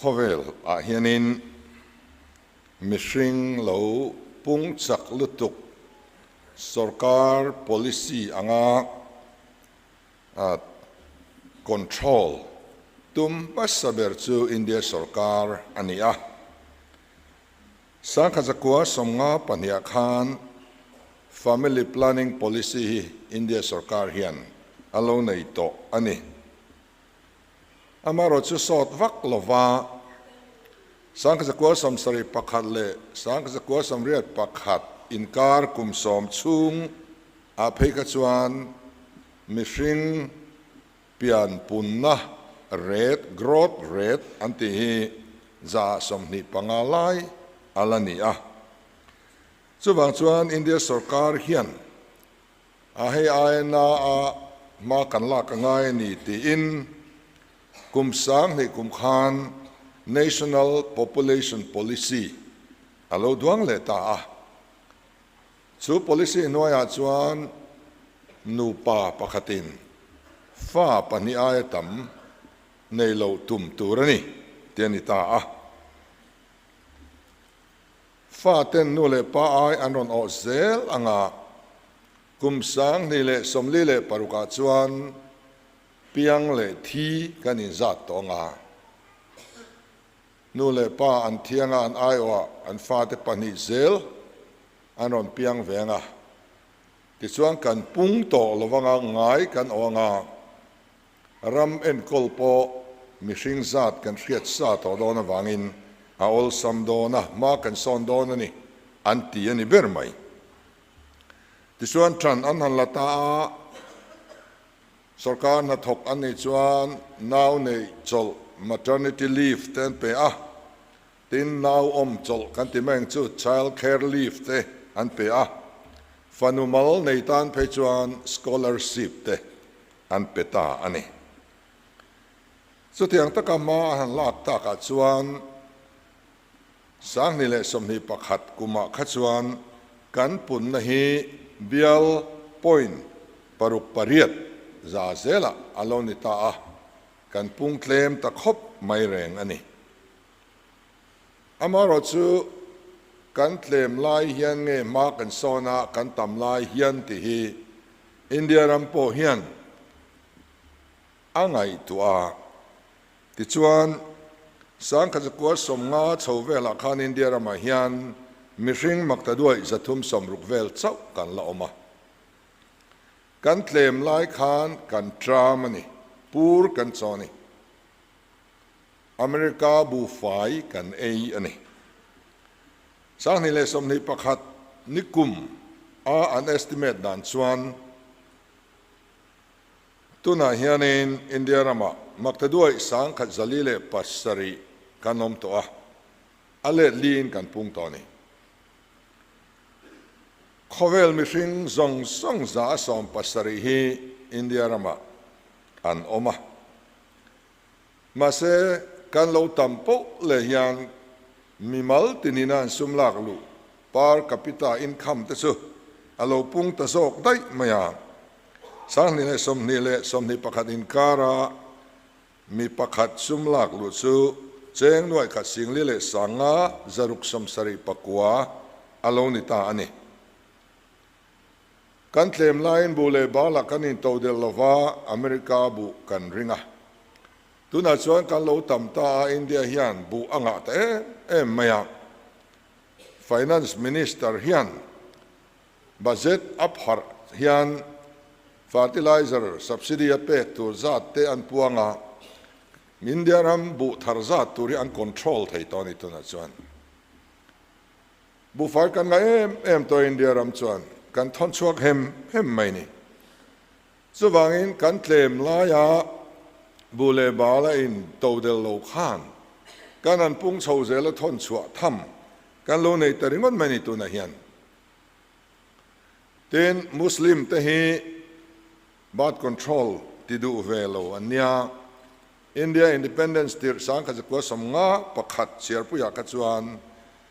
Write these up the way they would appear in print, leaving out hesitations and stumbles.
Khawvel ah hianin mihring lo pung chak lutuk sorkar policy anga control tum hmasa ber chu India sorkar a ni a. 1952 ah khan Family Planning Policy hi India sorkar hian a lo nei tawh a ni. Amaherawh chu sawt vak lova 1971 leh 1981 inkar kum sawm chhung ah phei kha chuan mihring pian punna rate, growth rate, an tih hi 25% lai a la ni a. Chuvang chuan India sorkar hian A hei aina a hma kan lak a ngai a ni tiin kum 2000 kum khan National Population Policy a lo duang leh ta a. Chu policy hnuaiah chuan nupa pakhatin fa pahnih aia tam nei lo tum tur a ni ti a ni ta a. Fa ten nu leh pa ai an rawn awh zel anga kum 2046 ah chuan piang leh thi kan inzat tawh anga nu leh pa an thianga an aiawh ah an fate pahnih zel an rawn piang ve anga tichuan kan pung tawh lovanga ngai kan awh anga Ram enkawl pawh mihring zat kan hriat sa tawh dawn avangin a awlsam dawn a, hma kan sawn dawn a ni, an ti a ni ber mai. Tichuan ṭan an han la ta a, sorkar hnathawk an nih chuan nau neih chawlh, maternity leave, te an pe a, tin nau awm chawlh kan ti mai ang chu, child care leave, te an pe a, fanu mal nei tan phei chuan scholarship te an pe ta a ni. Chutiang taka hma a han lak takah chuan 2021 kumah kha chuan kan punna hi bial point paruk pariat za zelah a lo ni ta a, kan pung tlem ta khawp mai reng a ni. Amaherawh chu kan tlem lai hian nge hma kan sawn a, kan tam lai hian tih hi India ram pawh hian a ngaihtuah a. Tichuan, 1950 chho velah khan India ramah hian mihring maktaduaih 360 vel chauh kan la awm a. Kan tlem lai khan kan tram a ni, pur kan chaw a ni. America buhfai kan ei a ni. 2021 nikum a an estimate dan chuan tunah hianin India ramah maktaduaih 1407 kan awm tawh a, a let liin kan pung tawh a ni. Khawvel mihring zawng zawng 70% hi India ramah an awm a. Mahse, kan lo tam poh leh hian mimal tinina an sum lak luh per capita income te chu a lo pung ta zawk daih mai a. 2020 leh 21 inkara mi pakhat sum lak luh chu cheng nuaih khat singli leh sanga zaruk sawmsarih pakua a lo ni ta a ni. Kan tlem laiin buh leh balah kan intodelh lova, America buh kan ring a. Tunah chuan kan lo tam ta a, India hian buh a ngah ta em em mai a. Finance Minister hian budget a pharh hian fertilizer subsidy a pek tur zat te an puang a, India ram buh thar zat tur hi an control thei tawh a ni tunah chuan. Buhfai kan ngai em em tawh India ram chuan kan thawn chhuak hem hem mai ni. Chuvangin kan tlem laia buh leh bal a in to del lo khan kan an pung chho zel a thawn chhuah tham kan lo nei ta ringawt mai ni tunah hian. Tin, Muslim te hi birth control ti duh ve lo an nia. India Independence tirh 1951 chhiarpuiah kha chuan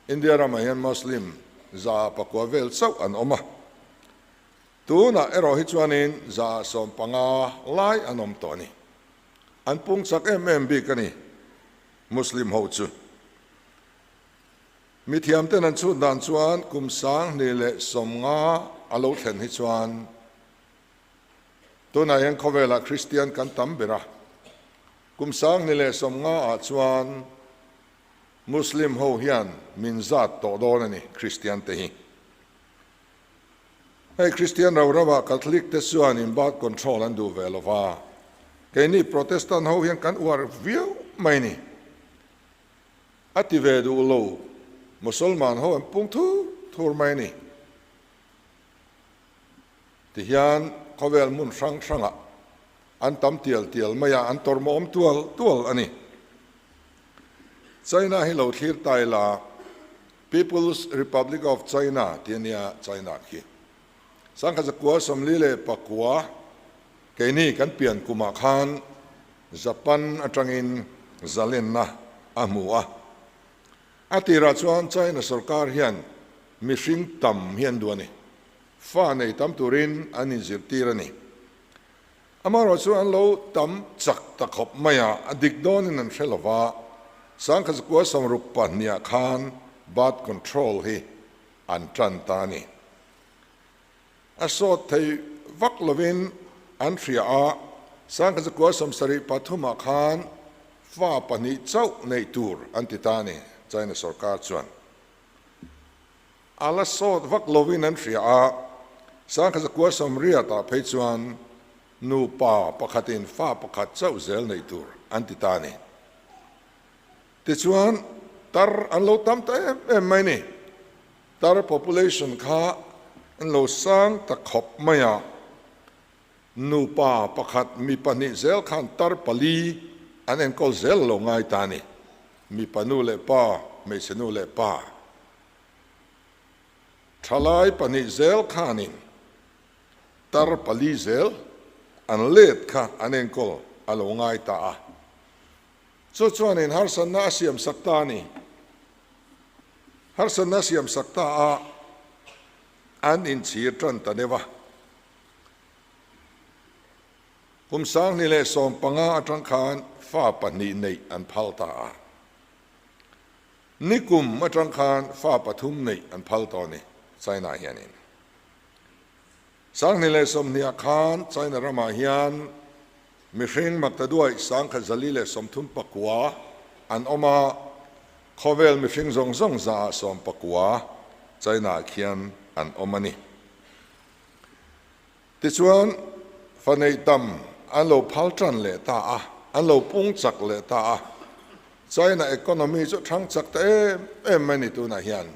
India ramah hian Muslim 9% vel chauh an awm a. Tunah erawh hi chuanin 15% lai an awm tawh a ni. An pung chak em em bik a ni. Muslim ho chu. Mithiam ten an chhut dan chuan kum 2050 a lo thlen hi chuan tunah hian khawvelah Kristian kan tam ber a, kum 2050 ah chuan Muslim ho hian min zat tawh dawn a ni Kristian te hi. Hei Kristian ro rauah Catholic te chuan in birth control an duh ve lo va, keini Protestant ho hian kan uar viau mai ni. A ti ve duh lo, Musalman ho an pung thur thur mai ni. Tihian khawvel hmun hrang hrangah an tam tial tial mai a, an tawrhmawm tual tual a ni. China hi lo thlir ta ila, People's Republic of China tih a nia China khi. 1949 keini kan pian kumah khan Japan atangin zalenna a hmu a. A tirah chuan China sorkar hian mihring tam hi an duh a ni. Fa nei tam turin an inzirtir a ni. Amaherawh chu an lo tam chak ta khawp mai a, a dik dawnin an hre lo va, 1962 ah khan birth control hi an tan ta a ni. A sawt thei vak lovin an hria a, 1973 ah khan fa pahnih chauh neih tur an ti ta a ni, China sorkar chuan. A la sawt vak lovin an hria a, 1980 ah phei chuan nupa pakhatin fa pakhat chauh zel neih tur an ti ta a ni. Tichuan, tar an lo tam ta em em mai ni. Tar population kha an lo sang ta khawp mai a, nupa pakhat mi pahnih zel khan tar pali an enkawl zel lo ngai ta a ni. Mipa nu leh pa, hmeichhe nu leh pa. Thalai pahnih zel khanin tar pali zel an let kha an enkawl a lo ngai ta a. Chu chuanin harsatna a siam sak ta a ni. Harsatna a siam sak ta a, an inchhir tan ta deuh a. Kum 2015 atang khan fa pahnih neih an phal ta a. Nikum atang khan fa pathum neih an phal tawh a ni, China hianin. 2020 ah khan China ramah hian mihring maktaduai 1439 an awm a, khawvel mihring zawng zawng 119 China ah khian an awm a ni. Tichuan, fa neih tam an lo phal tan leh ta a, an lo pung chak leh ta a. China economy chu thang chak ta em em mai ni tunah hian.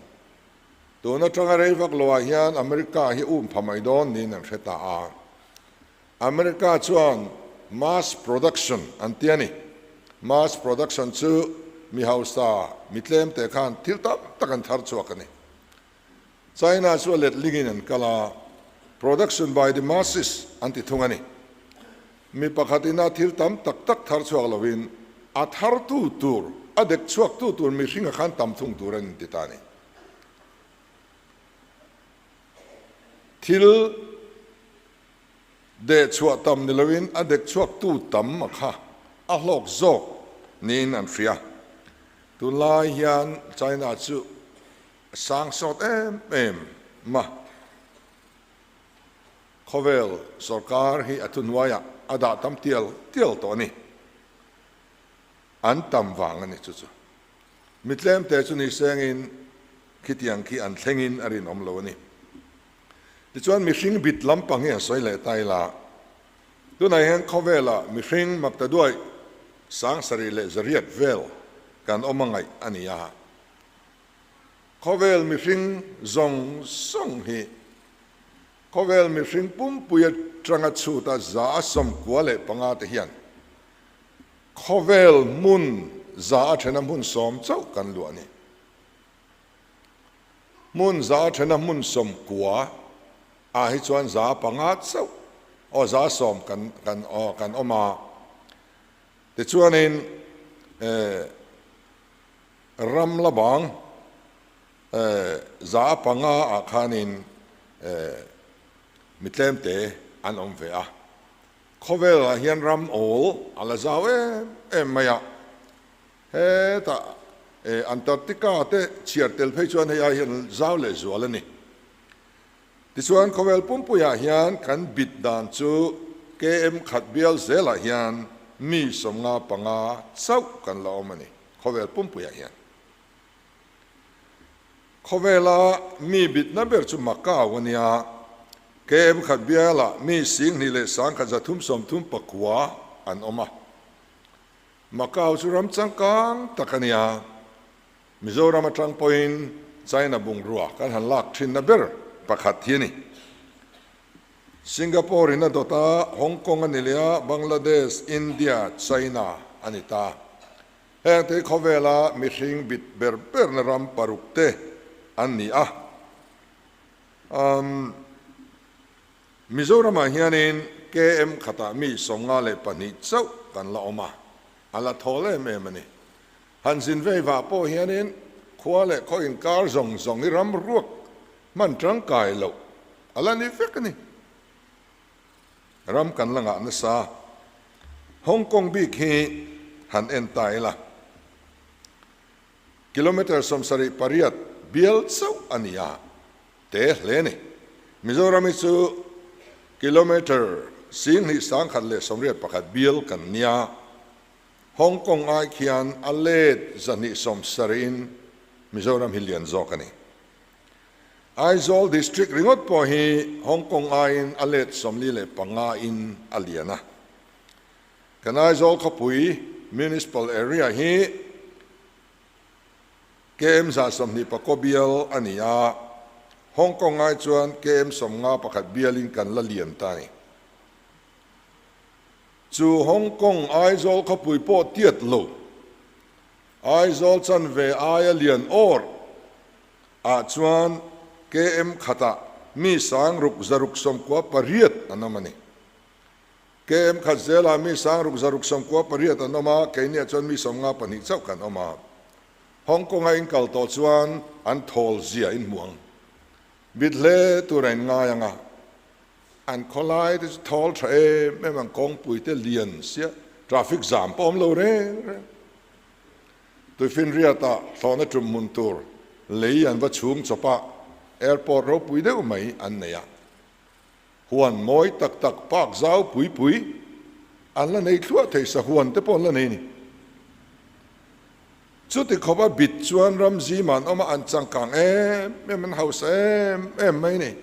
Tun atanga rei vak loah hian America hi um pha mai dawn niin an hre ta a. America chuan mass production an ti a ni. Mass production chu mi hausa, mi tlem te khan thil tam tak an thar chhuak a ni. China chu a let lingin an kal a, production by the masses an ti thung a ni. Mi pakhatin a thil tam tak tak thar chhuak lovin a thartu tur, a dek chhuaktu tur mihringa khan tam thung tur an inti ta a ni. Thil deh chhuah tam ni lovin a dek chhuaktu tam a kha a hlawk zawk niin an hria. Tunlai hian China chu A sang sawt em em ma. Khawvel sorkar hi a thuhnuaiah a dah tam tial tial tawh a ni. An tam vang a ni chu chu. Mi tlemte chu ni sengin khitiang khi an thlengin a rinawm lo a ni. Tichuan mihring bit lampang hi an sawi leh ta ila, tunah hian khawvelah mihring maktaduaih 7800 vel kan awm a ngaih a ni a. Khawvel mihring zawng zawng hi khawvel mihring pumpui atanga chhuta 95 te hian khawvel hmun za a thena hmun sawm chauh kan luah a ni. Hmun za a thena hmun sawmkua ah hi chuan 5% chauh aw 10% kan kan aw kan awm a. Tichuanin eh Ram la bang 5% ah khanin mi tlemte an awm ve a. Khawvelah hian ram awl a la zau em em mai a. Hetah Antarctica te chhiar tel phei chuan hei ai hian zau leh zual a ni. Tichuan khawvel pumpuiah hian kan bit dan chu KM khat bial zelah hian mi 55 chauh kan la awm a ni khawvel pumpuiah hian. Khawvela mi bitna ber chu Macau a nia, KM khat bialah mi 21,339 an awm a. Macau chu ram changkang tak a nia, Mizoram atang pawhin China bungrua kan han lak thinna ber pakhat hi a ni. Singapore in a dawt a, Hong Kong a ni leh a, Bangladesh, India, China a ni ta. Heng te hi khawvela mihring bit ber berna ram paruk te an ni a. Umm Mizoramah hianin KM khatah mi 52 chauh kan la awm a, a la thawl em em a ni. Han zin vei vah pawh hianin khua leh khaw inkar zawng zawng hi ram ruak hman tangkai loh a la ni vek a ni. Ram kan la ngah nasa. Hong Kong bik hi han en ta ila, kilometre 78 bial chauh a ni a, te hle ni. Mizoram hi chu kilometre 2181 bial kan nia. Hong Kong ai khian a let 270 in Mizoram hi lian zawk a ni. Aizawl District ringawt pawh hi Hong Kong aiin a let 45 in a lian a. Kan Aizawl khawpui Municipal Area hi KM 124 bial a ni a, Hong Kong ai chuan KM 51 bialin kan la lian ta a ni. Chu Hong Kong Aizawl khawpui pawh tiat lo, Aizawl chanve aia lian awr ah chuan KM khatah mi 6698 an awm a ni. KM khat zelah mi 6698 an awm a, keiniah chuan mi 52 chauh kan awm a. Hong Kong a inkal tawh chuan an thawl zia in hmu ang. Bit hle tur a in ngai ang a. An khawlai te chu thawl tha em em ang, kawngpui te lian sia, traffic jam pawh awm lo reng reng. Tuifinriatah thlawhna tum hmun tur lei an va chhung chawp a, airport ropui deuh mai an nei a. Huan mawi tak tak park zau pui pui an la nei thluah thei, sahuan te pawh an la nei a ni. Chuti khawpa bit chuan ram zima an awm a, an changkang em em, an hausa em em mai a ni.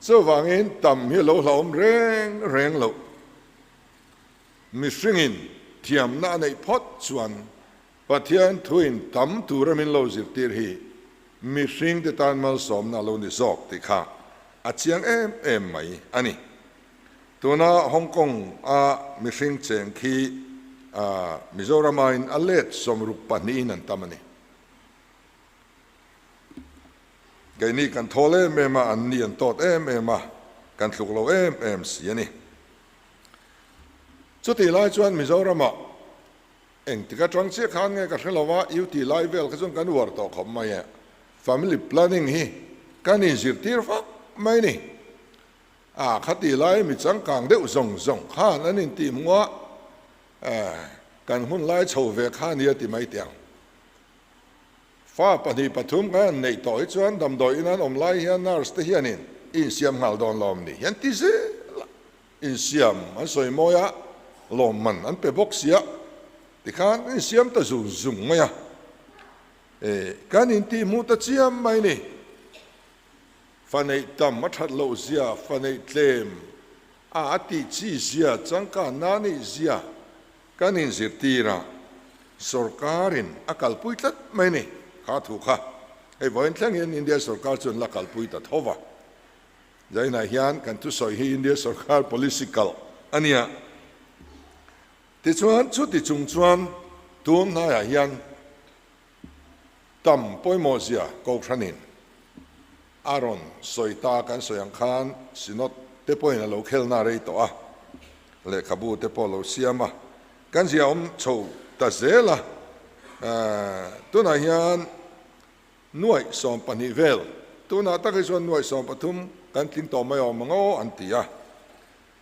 Chuvangin tam hi a lo hlauhawm reng reng loh. Mihringin thiamna a neih phawt chuan Pathian thuin tam tura min lo zirtir hi mihringte tan malsawmna a lo ni zawk tih kha a chiang em em mai a ni. Tuna Hong Kong a mihring cheng khi Mizoram aiin a let 62 in an tam a ni. Keini kan thawl em em a, anni an tawt em em a, kan tluk lo em em si a ni. Chutih lai chuan Mizoramah engtik atang chiah khan nge ka hre lo a, UT lai vel kha chuan kan uar tawh khawp mai e. Family planning hi kan inzirtir vak mai ni. A khati lai mi changkang deuh zawng zawng khan an intih hmuh a, kan hun lai chho ve kha nia ti mai teh ang. Fa pahnih pathum kan han neih tawh hi chuan damdawi in an awm lai hian nurse te hianin i insiam nghal dawn lawm ni hian ti zel a, insiam an sawi mawi a, lawmman an pe bawk sia tikhan an insiam ta zung zung mai a, kan intih hmuh ta chiam mai ni. Fa neih tam a that loh zia, fa neih tlem a a tih chi zia, changkan na nih zia kan inzirtir a, sorkarin a kalpui tlat mai ni. Kha thu kha hei vawiin thleng hian India sorkar chuan la kalpui ta tho va. Zainah hian kan thusawi hi India sorkar policy kalh a nia. Tichuan chuti chung chuan tun hnaiah hian Tam pawimawh zia Kohhranin a rawn sawi ta kan sawi ang khan Synod te pawhin a lo khelna rei tawh a, lehkhabu te pawh a lo siam a, kan zia awm chho ta zel a. Tunah hian nuaih 12 vel, tunah tak hi chuan nuaih 13 kan tling tawh mai awm ang aw an ti a.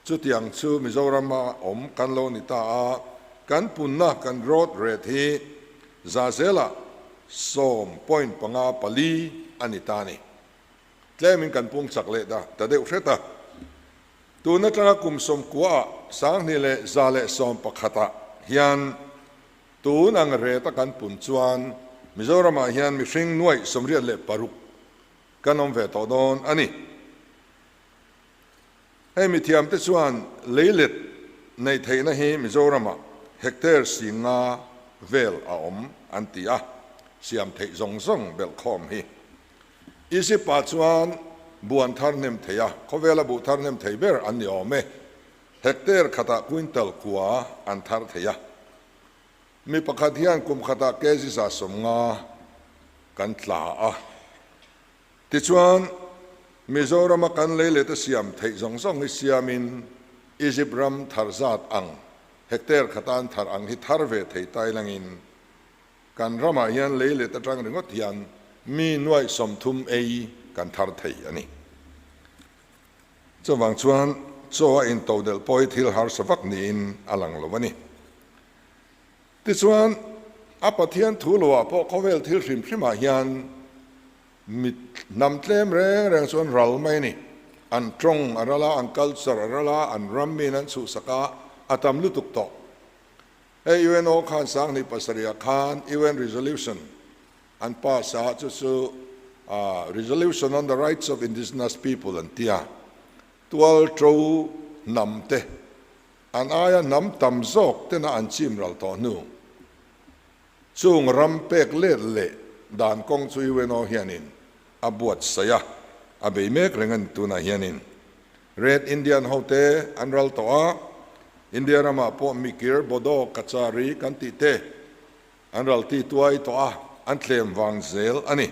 Chutiang chu Mizorama awm kan lo ni ta a. kan punna kan growth rate hi za zela 10.54 a ni ta a ni. Tlemin kan pung chak leh ta ta deuh hret a. Tun atanga kum 90 ah 2111 ah hian tun ang rate a kan pun chuan Mizoram ah hian mihring 86,000 kan awm ve tawh dawn a ni. Hei mithiamte chuan leilet neih theihna hi Mizoramah hectare 5000 vel a awm an ti a, siam theih zawng zawng belhkhawm hi. Egypt-ah chuan buh an thar hnem thei a, khawvela buh thar hnem thei ber an ni awm e. Hectare khatah quintal kua an thar thei a. Mi pakhat hian kum khatah kg 150 kan tla a. Tichuan, Mizorama kan leilet a siam theih zawng zawng hi siamin Egypt ram thar zat ang, hectare khatan thar ang hi thar ve thei tai langin kan ramah hian leilet atang ringawt hian mi 30,000 ei kan thar thei a ni. Chuvang chuan chaw a intodelh pawh hi thil harsa vak niin a lang lo a ni. Tichuan, a Pathian thu loah pawh khawvel thil hrim hrimah hian mi hnam tlem reng reng chu an ral mai a ni. An tawng a ral a, an culture a ral a, an ram miin an chhuhsak a, a tam lutuk tawh. Hei UNO khan 2007 ah khan UN Resolution an pass a, chu chu Resolution on the Rights of Indigenous People an ti a, tual to hnam te An aia hnam tam zawk tena an chim ral tawh hnu chung ram pek let leh dan kawng chu UNO hianin a buatsaih a, a bei mek reng a ni. Tunah hianin Red Indian hote an ral tawh a, India ramah pawh Mikir, Bodo, Kachari kan tih te an ral ti tuai tawh a, an tlem vang zel a ni.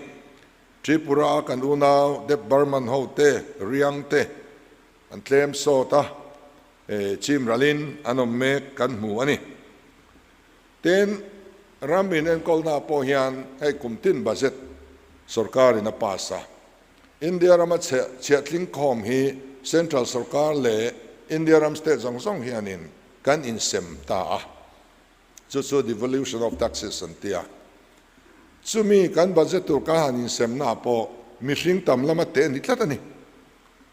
Tripura a kan unau Deb Barman hote, Riang te an tlem sawt a. Chim ralin an awm mek kan hmu a ni. Tin, ram in enkawlna pawh hian hei kum tin budget sorkarin a pass a. India rama chhiahtling khawm hi central sorkar leh India ram state zawng zawng hianin kan insem ta a. Chu chu devolution of taxes an ti a. Chumi kan budget tur kan han insemna pawh mihring tam lama teh ni tlat a ni.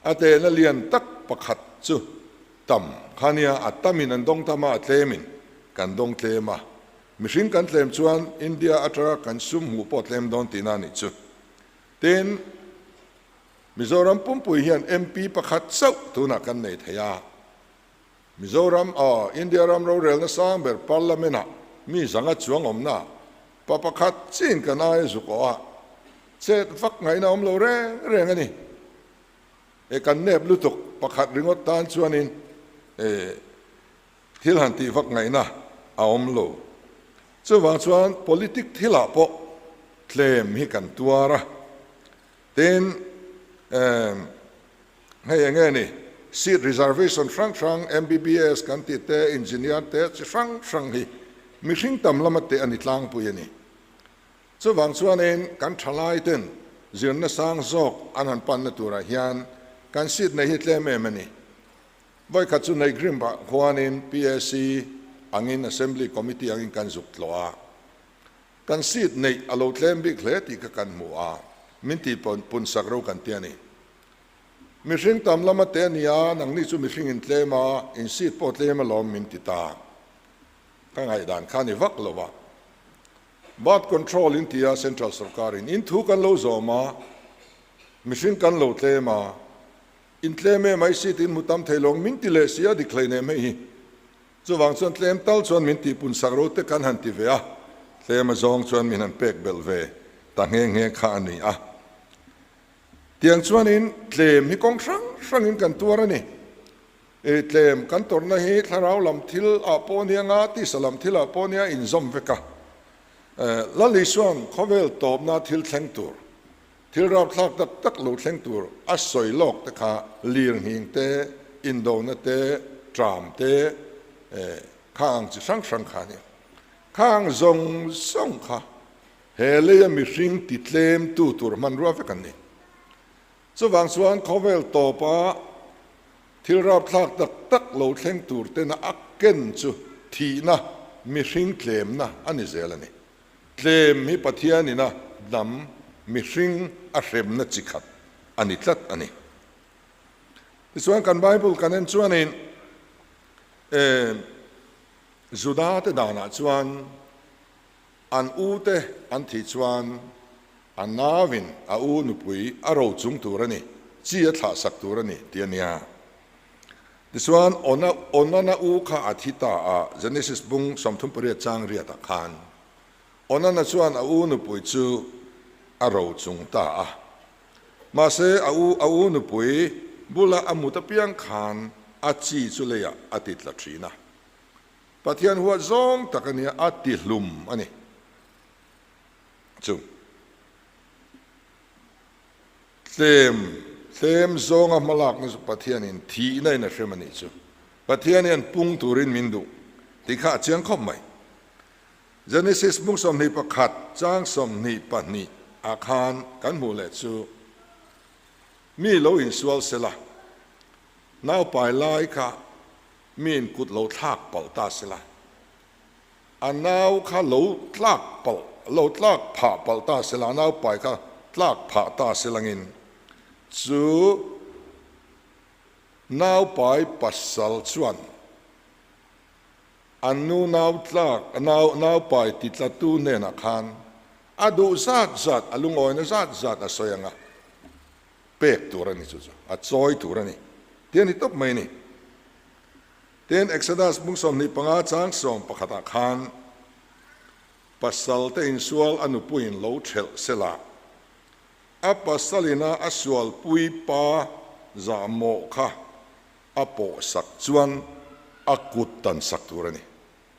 A tehna lian tak pakhat chu tam kha nia, a tamin an dawng tam a, a tlemin kan dawng tlem a. Mihring kan tlem chuan India atanga kan sum hmuh pawh tlem dawn tihna a nih chu. Tin, Mizoram pumpui hian MP pakhat chauh tunah kan nei thei a. Mizoram, aw, India ram rorelna sang ber Parliament ah mi zanga chuang awmna pa pakhat chin kan aia zuk awh a, chet vak ngaihna awm lo reng reng a ni. E kan nep lutuk pakhat ringawt tan chuanin e thil han tih vak ngaihna a awm lo. Chuvang chuan politic thilah pawh tlem hi kan tuar a, tin e Hei eng nge ni? Seat reservation hrang hrang, MBBS kan tih te, engineer te chi hrang hrang hi mihring tam lama teh a ni tlangpui a ni. Chuvang chuanin kan thalai ten zirna sang zawk an han panna turah hian kan seat nei hi tlem em a ni. Vawikhat chu Neigrimah khuanin PAC angin Assembly Committee angin kan zuk tlawh a. Kan seat neih a lo tlem bik hle tih kha kan hmu a, min tih pun sak ro kan ti a ni. Mihring tam lama te a ni a, nangni chu mihring in tlem a, in seat pawh tlem alawm min ti ta. Ka ngaihdan kha a ni vak lo a. Birth control in ti a central sorkar in in thu kan lo zawm a, mihring kan lo tlem a, in tlem em ai seat in hmu tam thei lo ang min ti leh si a dik hleinem hei hi. Chuvang chuan tlem tal chuan min tihpun sak ro te kan han ti ve a, tlem a zawng chuan min han pek belh ve ta nghe nghe kha a ni a. Tiang chuanin tlem hi kawng hrang hrangin kan tuar a ni. I tlem kan tawrhna hi thlarau lam thil ah pawh nia nga tisa lam thil ah pawh nia inzawm vek a. Lal Isua'n khawvel tawpna thil thleng tur, thil rapthlak tak tak lo thleng tur a sawi lawk te kha lir nghing te, indona te, tram te, kha ang chi hrang hrang kha a ni. Kha ang zawng zawng kha He leia mihring ti tlem tu tur hmanrua vek an ni. Chuvang chuan khawvel tawpa thil rapthlak tak tak lo thleng tur tena a ken chu thihna, mihring tlemna a ni zel a ni. Tlem hi Pathianina hnam mihring a hremna chi khat a ni tlat a ni. Tichuan kan Bible kan en chuanin Juda te danah chuan an u te an thih chuan a nauin a u nupui a ro chung tur a ni, chi a thlah sak tur a ni tih a nia. Tichuan Onana u kha a thi ta a, Genesis bung 38 chang riatah khan Onana chuan a u nupui chu a ro chung ta a. Mahse a u a u nupui bula a mut apiang khan a chi chu leiah a ti tla thin a. Pathian huat zawng tak a nia, a ti hlum a ni. Chu tlem tlem zawnga hmalakna chu Pathianin thihna in a hrem a nih chu. Pathian hian pung turin min duh tih kha a chiang khawp mai. Genesis bung 21 chang 22 ah khan kan hmuh leh chu mi lo insual sela, naupai lai kha miin kut lo thlak palh ta sela, a nau kha lo tlak palh, lo tlak phah palh ta sela, a naupai kha tlak phah ta selangin chu naupai pasal chuan An nu nau tlak, nau naupai titlatu hnenah khan a duh zat zat, a lungawina zat zat a sawi ang a, pek tur a ni chu chu, a chawi tur a ni tih a ni tawp mai a ni. Tin, Exodus bung 25 chang 11 ah khan pasal te insual a nupuiin lo thelh sela, a pasalina a sualpui pa zahmawh kha a pawh sak chuan a kut tan sak tur a ni.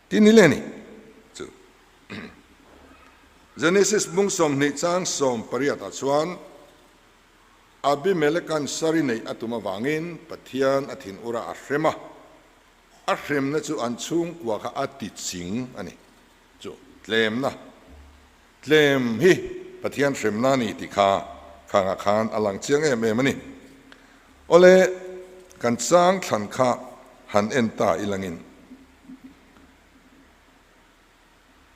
Ti ni le ni chu. Genesis bung 20 chang 18 ah chuan Abimeleka'n sari neih a tum avangin Pathian a thin ura a hrem a, a hremna chu an chhungkua kha a ti ching a ni. Chu tlemna tlem hi Pathian hremna a ni tih kha khangah khan a lang chiang em em a ni. Awle, kan chang thlan kha han en ta ilangin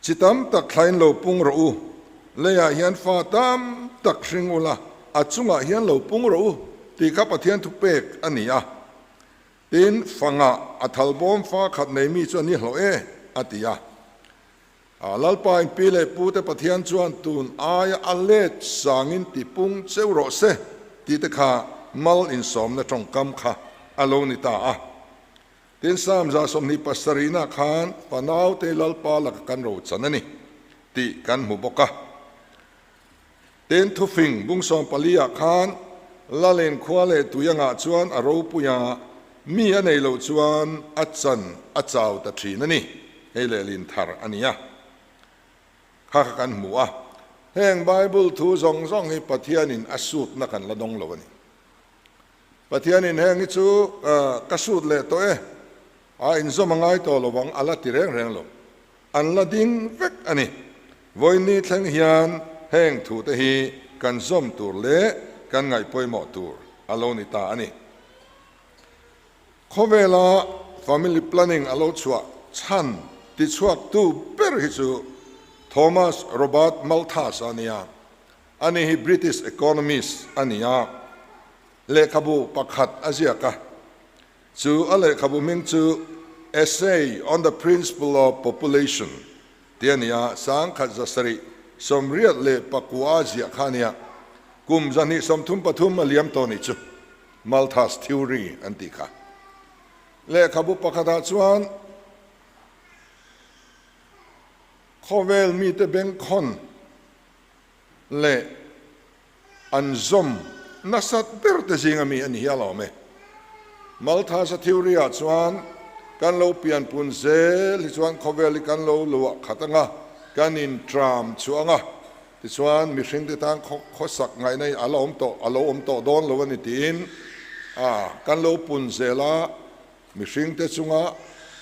chi tam tak thlain lo pung rawh u, leiah hian fa tam tak hring ula, a chungah hian lo pung rawh u tih kha Pathian thupek a ni a. Tin, fangah a thalbawm fa khat nei mi chu a ni hlawh e, a ti a. A Lalpa in pi leh pu te Pathian chuan tun aia a let sangin ti pung cheu rawh se tih te kha mal insawmna tawngkam kha a lo ni ta a. Tin, Psalm 27 nah khan fanaute Lalpa laka kan rochan a ni tih kan hmu bawk a. Tin, thufing bung 14 ah khan Lalin khua leh tui angah chuan a ropui a, mi a nei loh chuan a chan a chau ta thin a ni. Hei lehlin thar a ni a, kha kha kan hmu a. Heng Bible thu zawng zawng hi Pathianin a sutna kan la dawng lo a ni. Pathianin heng hi chu ka sut leh tawh e, a inzawm a ngai tawh lo vang a la ti reng reng lo. An la ding vek a ni. Vawiinni thleng hian heng thute hi kan zawm tur leh kan ngaih pawimawh tur a lo ni ta a ni. Khawvela family planning a lo chhuah chhan tichhuaktu ber hi chu Thomas Robert Malthus a nia. Ani hi British economist a ni a, lehkhabu pakhat a ziak a. Chu a lehkhabu hming chu Essay on the Principle of Population tih a ni a, 1784 a ziah kha a nia. Kum 233 a liam tawh nih chu. Malthus theory an tih kha. Lehkhabu pakhatah chuan khawvel mite bengkhawn leh an zawm nasat ber te zinga mi a ni hial awm e. Malthus-a theory-ah chuan kan lo pianpun zel hi chuan khawvel hi kan lo luah khat anga, kan intram chhuah anga, Tichuan, mihringte tan khawsak ngaihna hi a la awm tawh, a lo awm tawh dawn lo a ni tiin a kan lo pun zel a, mihringte chunga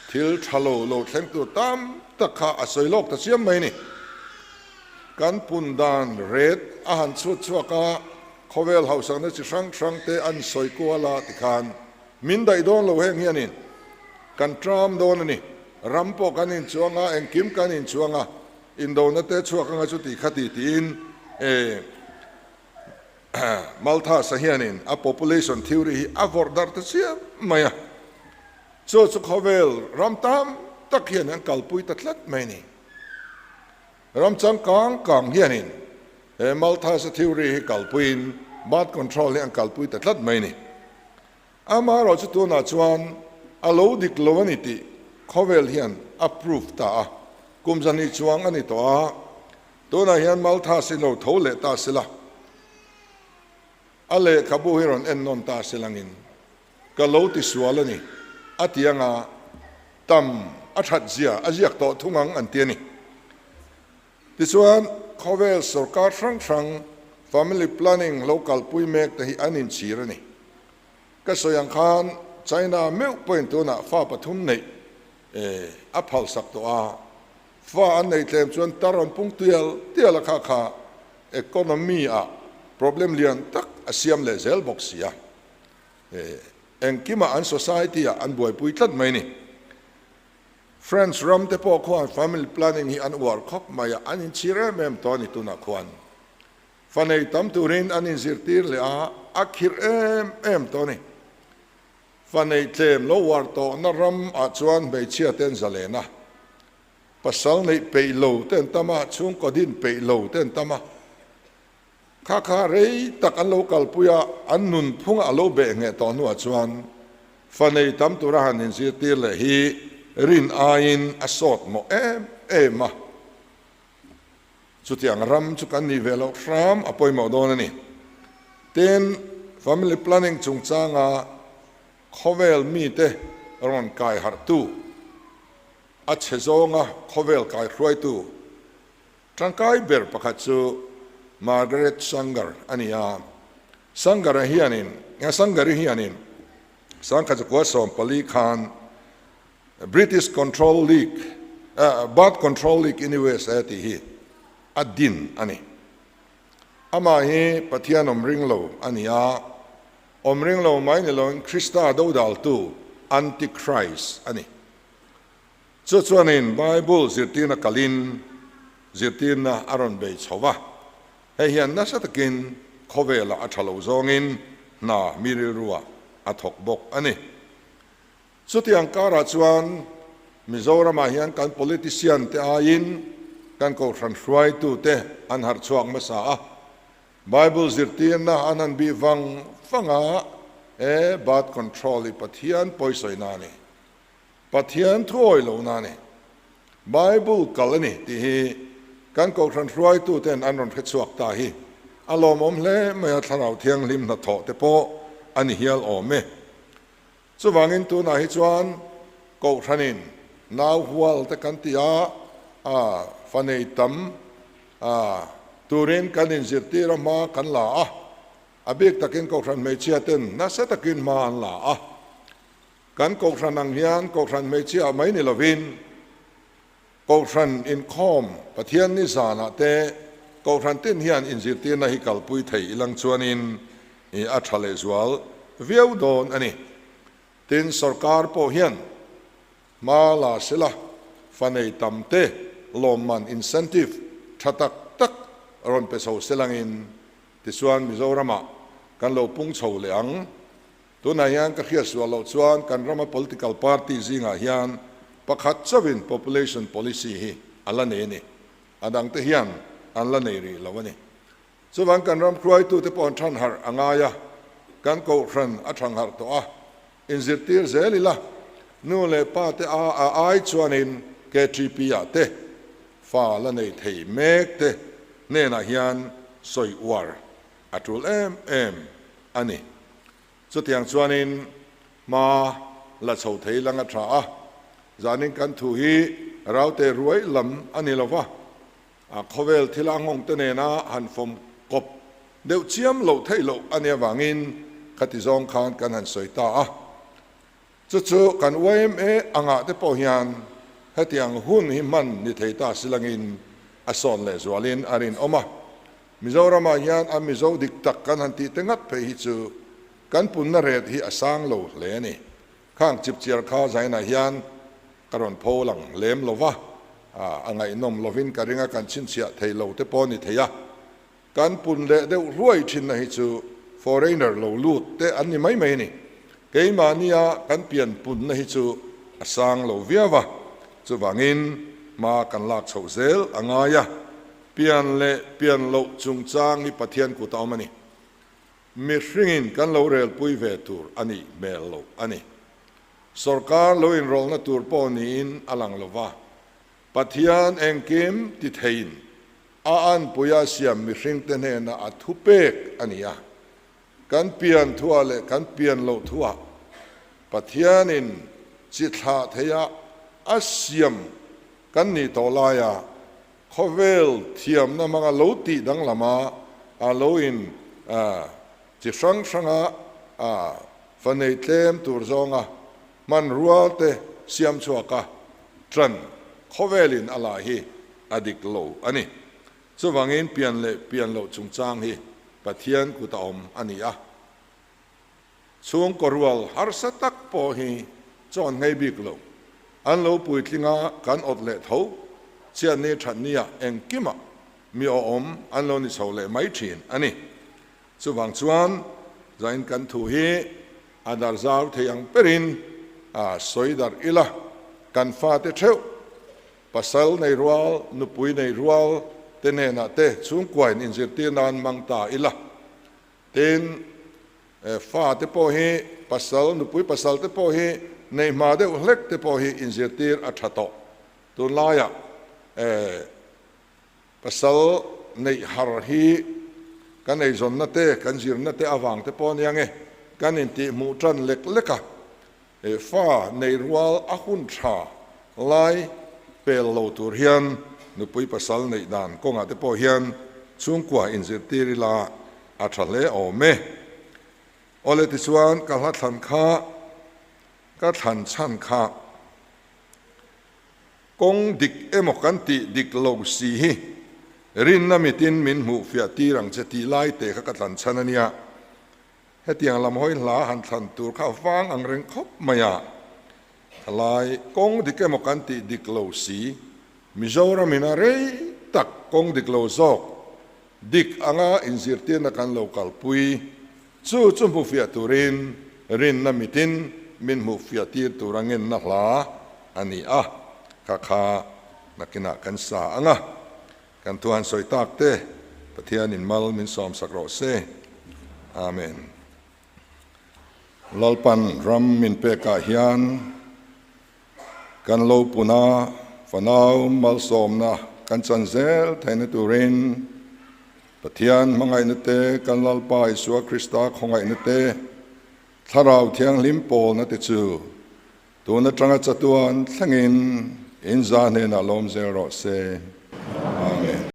thil tha lo lo thleng tur tam tak kha a sawi lawk ta chiam mai a ni. Kan pun dan ret a han chhut chhuak a, khawvel hausakna chi hrang hrang te an sawi kual a tikhan min daih dawn lo heng hianin kan tram dawn a ni. Ram pawh kan inchuang a, engkim kan inchuang a, indona te chhuak anga chuti khati tiin e Malthus-a hianin a population theory hi a vawrh darh ta chiam mai a. Chu chu khawvel ram tam tak hian an kalpui ta tlat mai a ni. Ram changkang kang hianin he Malthus-a theory hi kalpuiin birth control hi an kalpui ta tlat mai a ni. Amaherawh chu tunah chuan a lo dik lo a ni tih khawvel hian a proof ta a, kum zahnih chuang a ni tawh a, tunah hian Malthus hi lo tho leh ta sela, a lehkhabu hi rawn en nawn ta selangin ka lo ti sual a ni a ti anga tam a that zia a ziak tawh thung ang an ti a ni. Tichuan, khawvel sorkar hrang hrang family planning lo kalpui mek te hi an inchhir a ni. Ka sawi ang khan China meuh pawhin tunah fa pathum neih a phalsak tawh a, fa an neih tlem chuan tar an pung tial tial a kha kha economy ah problem lian tak a siam leh zel bawk si a. Engkimah an society ah an buaipui tlat mai a ni. France ram te pawh khuan family planning hi an uar khawp mai a, an inchhir em em tawh a ni tunah khuan. Fa nei tam turin an inzirtir leh a, a khirh em em tawh a ni. Fa nei tlem lo uar tawhna ram ah chuan hmeichhia te an zalen a, pasal neih peih lo te an tam a, chhungkaw din peih lo te an tam a. Kha kha rei tak an lo kalpui a, an nunphunga a lo beh ngheh tawh hnuah chuan fa nei tam tura han inzirtir leh hi rin aiin a sawt mawh em em a. Chutiang ram chu kan nih ve loh hram a pawimawh dawn a ni. Tin, family planning chungchanga khawvel mite rawn kai harhtu, a chhe zawnga khawvel kaihruaitu, Tangkai ber pakhat chu Margaret Sanger a ni a, Sanger-a hianin, Sanger-i hianin 1914 khan British Control League, Birth Control League in USA tih hi a din a ni. Amah hi Pathian awm ring lo a ni a, awm ring lo mai ni loin Krista dodaltu, Antichrist, a ni. Chu chuanin Bible zirtirna kalin zirtirna a rawn bei chho va, hei hian nasa takin khawvelah a tha lo zawngin hna mi rilruah a thawk bawk a ni. Chutiang karah chuan Mizoramah hian kan politician te aiin kan kohhran hruaitute an harh chhuak hmasa a, Bible zirtirna an han bih vang vang a, e birth control hi Pathian pawisawina a ni. Pathian thuawi lohna a ni. Bible kal a ni tih hi kan Kohhran hruaituten an rawn hrechhuak ta hi a lawmawm hle mai a, Thlarau Thianghlim hnathawh te pawh a ni hial awm e. Chuvangin tunah hi chuan Kohhranin nau hual te kan ti a, a fa nei tam a turin kan inzirtir a hma kan la a, a bik takin Kohhran hmeichhia ten nasa takin hma an la a. Kan Kohhran ang hian Kohhran hmeichhia mai ni lovin Kohhran inkhawm Pathian ni zanah te Kohhran tin hian inzirtirna hi kalpui thei ilang chuanin a tha lehzual viau dawn a ni. Tin, sorkar pawh hian hma la sela fa nei tam te lawmman incentive tha tak tak rawn pe chho selangin tichuan Mizoramah kan lo pung chho leh ang. Tunah hian ka hriat sual loh chuan kan rama political party zingah hian pakhat chauhin population policy hi a la nei a ni. A dangte hian an la nei rih lo a ni. Chuvang kan ram hruaitute pawh an than harh a ngai a, kan kohhran a thang harh tawh a, inzirtir zel ila nu leh pa te a a ai chuanin KTP ah te fa la nei thei mek te hnenah hian sawi uar a tul em em a ni. Chutiang chuanin hma la chho thei lang a tha a, zanin kan thu hi raute ruai lam a ni lo va, a khawvel thila nghawng te nena han fawm kawp deuh chiam loh theih loh a nih avangin khati zawng khan kan han sawi ta a. Chu chu kan yma angah te pawh hian hetiang hun hi hman ni thei ta silangin a sawn leh zualin a rinawm a. Mizoramah hian a Mizo dik tak kan han tih te ngat phei hi chu kan punna ret hi a sang lo hle a ni. Khang chipchiar kha zainah hian. Ka rawn pho lang lem lo va, a ngaihnawm lovin ka ring a, kan chhinchhiah thei lo te pawh a ni thei a. Kan pun leh deuh hluai thinna hi chu foreigner lo lut te an ni mai mai a ni. Keimahnia kan pian punna hi chu a sang lo viau a, chuvangin hma kan lak chhoh zel a ngai a, pian leh pian loh chungchang hi Pathian kut a awm a ni. Mihringin kan lo relpui ve tur a nih hmel loh a ni. Sorkar lo inrawlhna tur pawh niin a lang lo va, Pathian engkim ti theiin a anpuia siam mihringte hnena a thupek a ni a. Kan pian thuah leh kan pian loh thuah Pathianin chi thlah theia a siam kan nih tawh laia khawvel thiamna hmanga lo tih danglama a lo in chi hrang hranga fa nei tlem tur zawnga hmanrua te siam chhuak a ṭan khawvelin a la hi a dik lo a ni. Chuvangin pian leh pian loh chungchang hi Pathian kut a awm a ni a. Chhungkaw rual harsa tak pawh hi chawn ngei bik lo. An lo puitling a kan awt leh tho, chhiatni thatnia engkimah mi awhawm an lo ni chho leh mai thin a ni. Chuvang chuan zain kan thu hi a dar zau thei ang berin a sawi darh ila, kan fate theuh, pasal nei rual, nupui nei rual te hnenah te chhungkuain inzirtir nan mang ta ila. Tin, fate pawh hi pasal, nupui pasal te pawh hi nei hma deuh hlek te pawh hi inzirtir a tha tawh. Tunlaiah Pasal neih har hi kan eizawnna te, kan zirna te avang te pawh ania nge, kan intihhmuh tan lek lek a, fa nei rual a hun tha lai pel lo tur hian nupui pasal neih dan kawngah te pawh hian chhungkua inzirtir ila a tha hle awm e. Awle tichuan ka hla thlan kha ka thlan chhan kha. Kawng dik emaw kan tih dik lo si hi rinna mitin min hmuh fiah tir ang che tih lai te kha ka tlan chhan a nia. Hetiang lam hawi hla han thlan tur kha a vang ang reng khawp mai a. Thalai, kawng dik emaw kan tih dik lo si, Mizoram in a rei tak kawng dik lo zawk dik anga inzirtirna kan lo kalpui chu chu hmu fiah turin rinna mitin min hmuh fiah tir tur a ngenna hla a ni a, kha kha nakinah kan sa ang a, kan thu han sawi tak te Pathianin mal min sawmsak rawh se. Amen. Lalpan ram min pekah hian Kan lo puna fanau malsawmna kan chan zel theihna turin Pathian hmangaihna te, kan Lalpa Isua Krista khawngaihna te, Thlarau Thianghlim pawlna te chu tun atanga chatuan thlengin in za hnenah lawm zel rawh se.